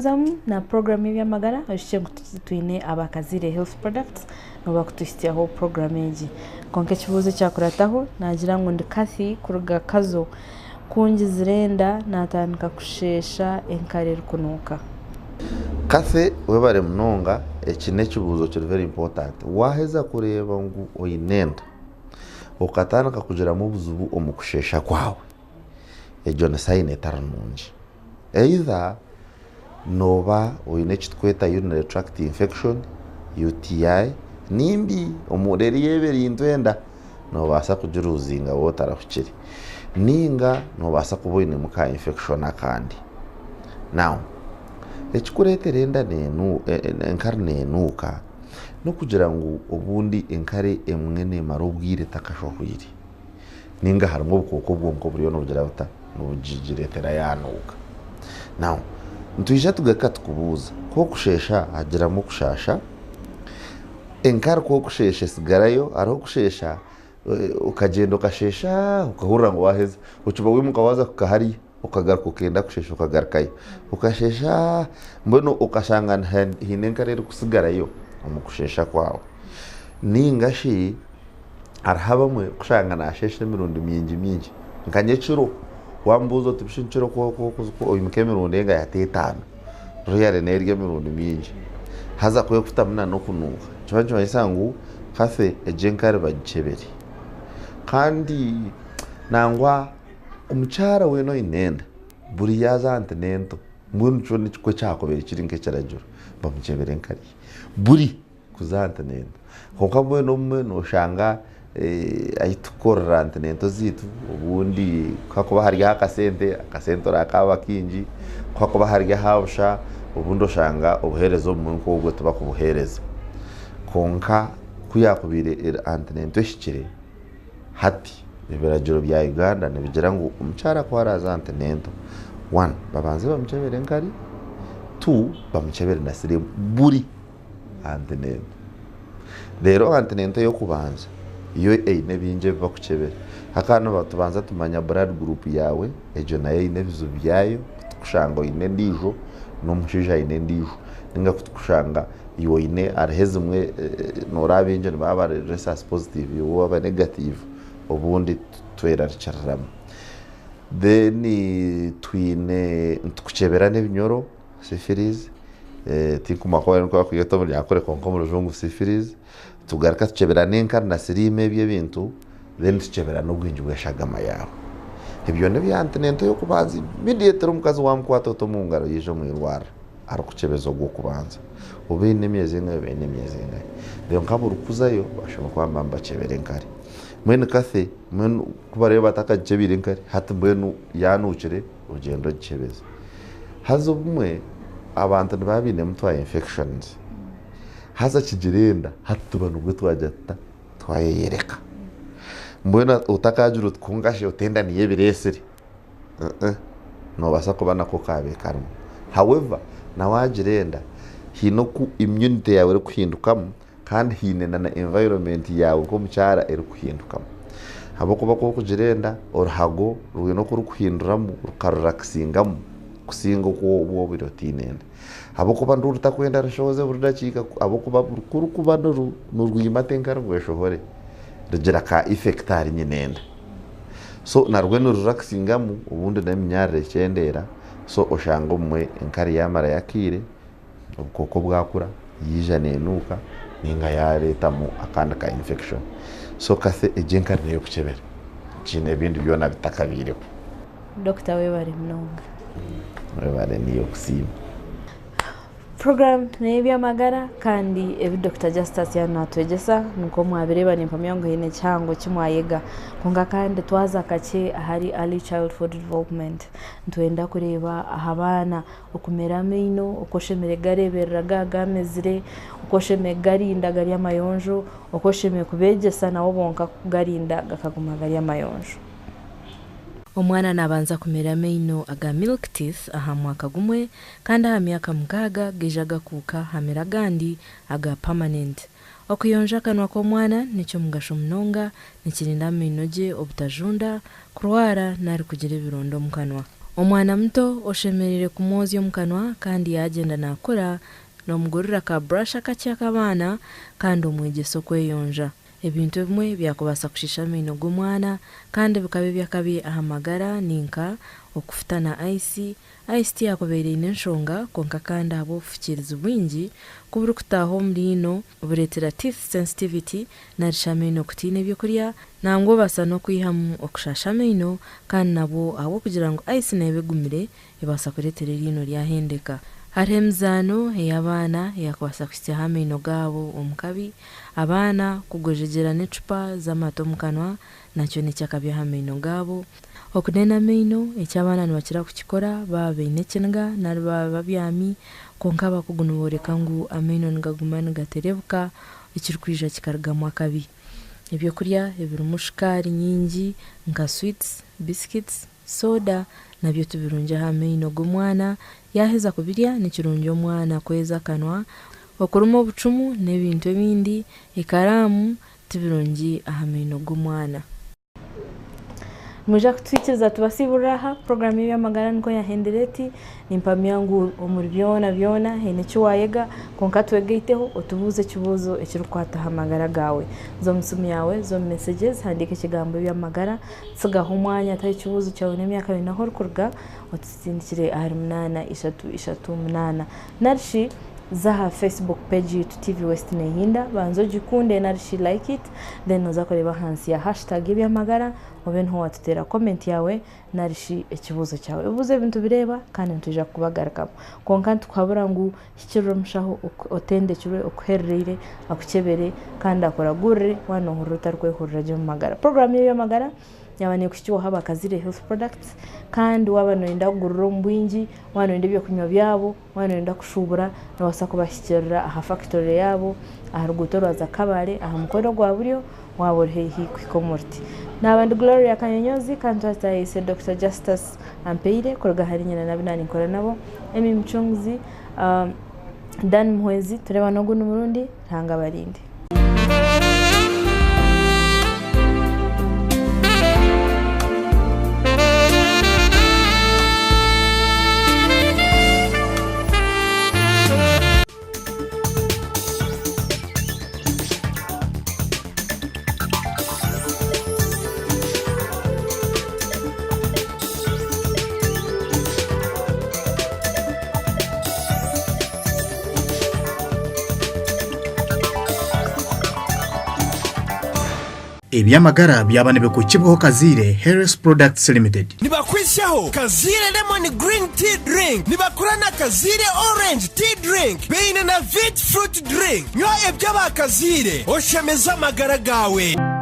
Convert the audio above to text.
Twagumizamu na puroguramu y'ebyamagara, oijukye ngu twine aba Kaziire Health Products nibo bakutuhitsyaho puroguramu egi. Kwonka ekibuuzo ekyakurataho naagira ngu ndi Cathy kuruga Kazo, ku ngizire enda naatandika kusheesha enkari erikunuuka. Cathy webare munonga eki n'ekibuuzo kiri very important. Waaheza kureeba ngu oine enda okatandika kugiramu obuzibu omu kusheesha kwawe, egyo ni sayini etari nungi. Either nooba oine eki turikweta urinary tract infection, UTI, nimbi reero yaaba eri ntwenda noobaasa kugiruuzinga waaba otarahukire. Nainga noobaasa kuba oinemu ka infection akandi. Now ekirikureetera enda enkari neenuuka n'okugira ngu obundi enkari emwe neemara obwire etakashohwire. Nainga harimu obukooko bwonka oburiyo nibugira buta, nibugireetera yaanuuka. Now nitwija tugaruka tukubuuza, ku orikusheesha hagiramu okushaasha, enkari ku orikusheesha etsigarayo, hariho okusheesha okagyenda okasheesha okahurira ngu waaheza, okiba waimuka waaza kuhika hariya okagaruka okenda kusheesha okagarukayo, okasheesha mbwenu okashanga haine enkari erikutsigarayo omu kusheesha kwawe. Nainga shi hariho abamwe orikushanga naasheesha emirundi mingi mingi nka nyekiro waamubuuza oti busha nyekiro ku oimuka emirundi engahi ati etaano, rarely neerya emirundi mingi haza ku erikutamu nana okunuuka nikiba nikimanyisa ngu Cathy egyo enkari bagikyebere kandi nangwa omukyara weena oine enda buri yaaza aha nti n'ento mbwenu kyo nikwo kyakubaire kiri nk'ekiragiro bamukyebere enkari ye buri kuza aha ntinento. Kwonka mbwenu obumwe noshanga ahu turikukorera ntinento zaitu obundi ku hakuba hariho akasente, akasente orakaaba kaingi, ku hakuba hari aha busha obundi oshanga obuheereza obumwe nk'obwo tibakubuheereza. Kwonka ku yaakubaire eri aha ntinento ehikire, hati ebiragiro bya Uganda nibigira ngu omukyara ku araaze aha ntinento, one babanze bamukyebere enkari, two bamukyebere na siriimu buri. Antenatal. Reero antenatal ey'okubanza yo eine bingi ebi bakukyebera. Hakaaba nibatubanza tumanya blood group yaawe, egyo nayo eine ebizibu byayo, ku turikushanga oine endiijo n'omushaija aine endiijo. Nainga ku turikushanga iwe oine hariho ezimwe nooreeba abaingi nibaba bari rhesus positive iwe waaba negative obundi twerarikiriramu. Then twine nitukukyebera n'ebinyoro. Syphilis, tinkumanya ku barikugyeeta omu Runyankore kwonka omu Rujungu syphilis, tugaruka tukyebera n'enkari na siriimu ebyo ebintu, then tukyebera n'obwingi bw'eshagama yaawe. Ebyo n'ebya antenatal ey'okubanza immediately omukazi waamukwata oti omu ngaro yaija omu irwariro arikukyebeza ogw'okubanza. Oba eine emyezi engahi oba eine emyezi engahi. Kwonka buri kuzayo bashemereire kuba nibaba nibakyebera enkari. Mbwenu Cathy, mbwenu ku baraabe batakagikyebeire enkari, hati mbwenu yaanuukire ogyende ogikyebeze. Haza obumwe abantu nibaba bainemu twa infections haza kigira enda hati tuba nibwo twagira tuta twayeyereka mbwenu otakagira oti kwonka shi oti enda niyo ebireesire noobaasa kuba nako kaabaire karimu. However na waagira enda haine oku immunity yaawe erikuhindukamu kandi haine na na environment yaawe nk'omukyara erikuhindukamu. Ahabw'okuba ku orikugira enda, oruhago rwine oku rukuhinduramu rukarurakisingamu kusinga oku oba obaire otaine enda. Ahabw'okuba nirutakwenda rushohoze buri dakiika ahabw'okuba ku rukuba nirwimata enkari ngu eshohore, rugira ka effect ahari nyina enda. So narwo nirurakisingamu obundi n'eminyarire ekyendeera, so oshanga obumwe enkari yaamarayo akaire, obukooko bwakura yaija nenuuka ninga yareetamu akandi ka infection. So Cathy egyo enkari neyokukyebera kiine ebindi byoona bitakabaireho. Dokita webare munonga. Webare niiwe kusiima. Puroguraamu n'ey'eby'amagara kandi ebi Dokita Justus yaaba naatwegyesa nikwo mwabireeba nimpamya ngu haine kihango eki mwayega. Kwonka kandi twaza kakye ahari Early Childhood Development nitwenda kureeba aha baana Okumera amaino, oku oshemereire kugareeberera gaaba gaamezire, oku oshemereire kugarinda gari amayonjo, oku oshemereire kubeegyesa nabo bonka kugarinda gakaguma gari amayonjo. Omwana naabanza kumera amaino aga milk teeth aha mwaka gumwe kandi aha myaka mukaaga gaija gakuuka hamera agandi aga permanent. Okuyonja akanwa k'omwana n'eky'omugasho munonga, nikirinda amaino gye obutajunda, kurwara nari kugira ebironda omu kanwa. Omwana muto oshemereire kumwozya omu kanwa kandi yaagyenda naakura, noomugurira ka brush akakye ak'abaana kandi omwegyese okweyonja. Ebintu ebimwe byakubaasa kushiisha amaino g'omwana kandi bikaba eby'akabi aha magara ni nka, okufuta na ayisi, Ayisi tiyakubaire eine enshonga kwonka kandi ahabw'obufukiirizi bwingi ku burikutaaha omu riino bureetera teeth sensitivity narishi amaino kutiina ebyokurya nangwa obaasa n'okwihamu okushaasha amaino kandi nabwo ahabw'okugira ngu ayisi neeba egumire ebaasa kureetera eriino ryahendeka. Hariho emizaano ey'abaana eyakubaasa kuhitsyaho amaino gaabo omu kabi, abaana kugojegyera n'ecupa z'amata omu kanwa nakyo n'eky'akabi aha maino gaabo. Okunena amaino, eki abaana nibakira kukikora baaba baine ekiniga nari baaba babyami, kwonka abakugu nibooreka ngu amaino nigaguma nigaterebuka ekirikwija kikarugamu akabi. Eby'okurya ebirimu shukaari nyingi nka sweets, biscuits, soda nabyo tibirungi aha maino g'omwana. Yaaheza kubirya ni kirungi omwana kweza akanwa, okuruma obucumu n'ebintu ebindi, ekaraamu tibirungi aha maino g'omwana. Nimwija kutwikiriza tubasiiburire aha, puroguraamu y'eby'amagara nikwo yaahendera eti, nimpamya ngu omuri byona byona haine eki waayega, kwonka twegaiteho otubuuze ekibuuzo ekirikukwata aha magara gaawe. Za omu simu yaawe, za omu messages, handiika ekigambo eby'amagara, tsigaho omwanya taho ekibuuzo kyawe n'emyaka yaawe n'ahu orikuruga, otusindikire ahari munaana ishatu ishatu munaana. Nari shi za aha Facebook page yaitu TV West Nehinda, banza ogikunde nari shi like it, then noza kureeba ahansi ya hashtag y'ebyamagara obe niho watuteera comment yaawe nari shi ekibuuzo kyawe. Ebibuuzo ebi nitubireeba kandi nitwija kukubagarukamu. Kwonka nitukuhabura ngu hikirira omushaho otendekirwe okuherereire akukyebere kandi akuragurire waaba noohurira otarikwehurira gye omu magara. Puroguraamu y'ebyamagara yaaba neekuhikibwaho aba Kazire Health Products kandi waaba nooyenda kugurira omu bwingi, waaba nooyenda ebyokunywa byabo, Waaba nooyenda kushuubura, noobaasa kubahikirira aha fakitore yaabo aha ruguuto orwaza Kabale aha mukono gwa buryo waaba ori haihi kuhika omu ruti. Naaba ndi Gloria Kanyonyozi kandi twataahiise Dokita Justus Ampaire kuruga ahari nyina n'abu naaninkora nabo, Emmy Mucunguzi, Dan Muhwezi, tureebane ogundi murundi, Ruhanga abarinde. Eby'amagara byaba nibikukibwaho Kazaire Health Products Limited. Nibakwitsyaho Kazaire Lemon Green Tea Drink, nibakora na Kazaire Orange Tea Drink, baine na Vit Fruit Drink. Nywa eby'aba Kazaire oshemeze amagara gaawe.